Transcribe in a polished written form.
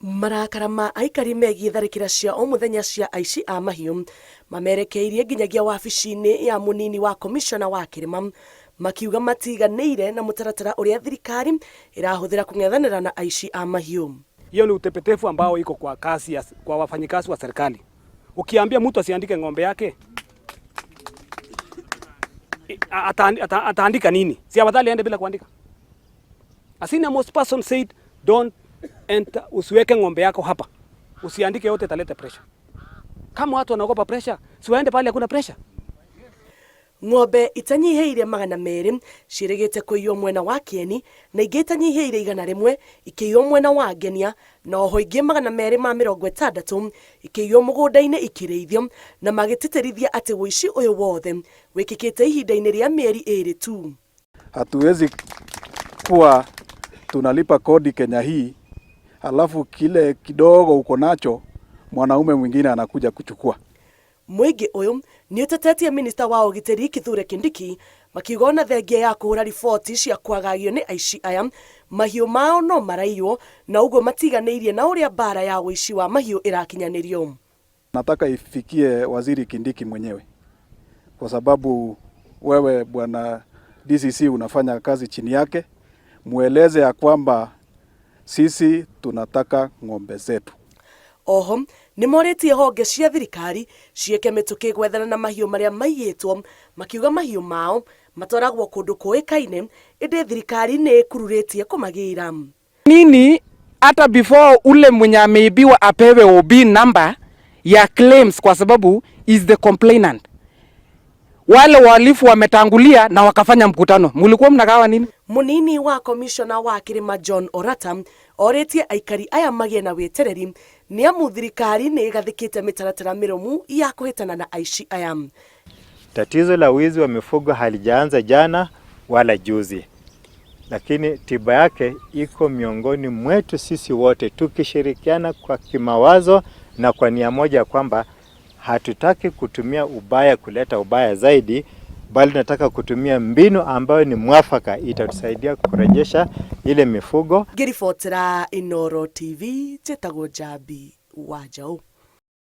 Marakara ma aikari megiĩ tharĩkĩra cia o mũthenya cia aici a mahiũ mamerekeirie nginyagia wabici-inĩ ya mũnini wa komishona wa kĩrĩma makiuga matiganĩire na mũtaratara ũrĩa thirikari ĩrahũthĩra kũng'ethanĩra na aici a mahiũ. Hiyo ni utepetevu ambao iko kwa kazi ya, kwa wafanyikazi wa serikali. Ukiambia mtu asiandike ng'ombe yake ataandika nini? Si afadhali aende bila kuandika? A senior most person said don't enter, usiweke ng'ombe yako hapa, usiandike yote, italeta pressure. Kama watu wanaogopa pressure, si waende pale hakuna pressure. Ng'ombe itanyihĩire 200 ciĩrĩgĩte kũiywo mwena wa Kĩeni na ingĩ itanyihĩire 100 ikĩiywo mwena wa Ngenia na oho ingĩ 260 ikĩiywo mũgũnda-inĩ ikĩrĩithio na magĩtĩtĩrithia atĩ ũici ũyũ wothe wĩkĩkĩte ihinda-inĩ rĩa mĩeri 2 tu. Hatuwezi kuwa tunalipa kodi Kenya hii alafu kile kidogo uko nacho mwanaume mwingine anakuja kuchukua. Mũingĩ ũyũ nĩ ũtetetie minista wa ũgitĩri Kithure Kindiki makiuga ona thengia ya kũhũra riboti cia kwagagio nĩ aici aya mahiũ mao no maraiywo na ũguo matiganĩirie na ũrĩa mbara ya ũici wa mahiũ ĩrakinyanĩrio. Nataka ifikie Waziri Kindiki mwenyewe kwa sababu wewe bwana DCC unafanya kazi chini yake, mueleze ya kwamba sisi tunataka ng'ombe zetu. Oho nĩ morĩtie honge cia thirikari ciĩke mĩtũkĩ gwethana na mahiũ marĩa maiyĩtwo makiuga mahiũ mao matwaragwo kũndũ kũĩkaine ĩndĩ thirikari nĩ ĩkururĩtie kũmagĩra. Nini hata before ule mwenye ameibiwa apewe OB number ya claims kwa sababu is the complainant. Wale wahalifu wametangulia na wakafanya mkutano. Mulikuwa mnagawa nini? Munini wa komishona wa kĩrĩma John Orata orĩtie aikari aya magĩe na wĩtereri nĩ amu thirikari nĩ ĩgathĩkĩte mĩtaratara mĩrũmu ya kũhĩtana na aici aya. Tatizo la wizi wa mifugo halijaanza jana wala juzi, lakini tiba yake iko miongoni mwetu sisi wote, tukishirikiana kwa kimawazo na kwa nia moja kwamba hatutaki kutumia ubaya kuleta ubaya zaidi, bali tunataka kutumia mbinu ambayo ni mwafaka itatusaidia kurejesha ile mifugo. Ngĩribotera Inooro TV njĩtagwo Njambi wa Njaũ.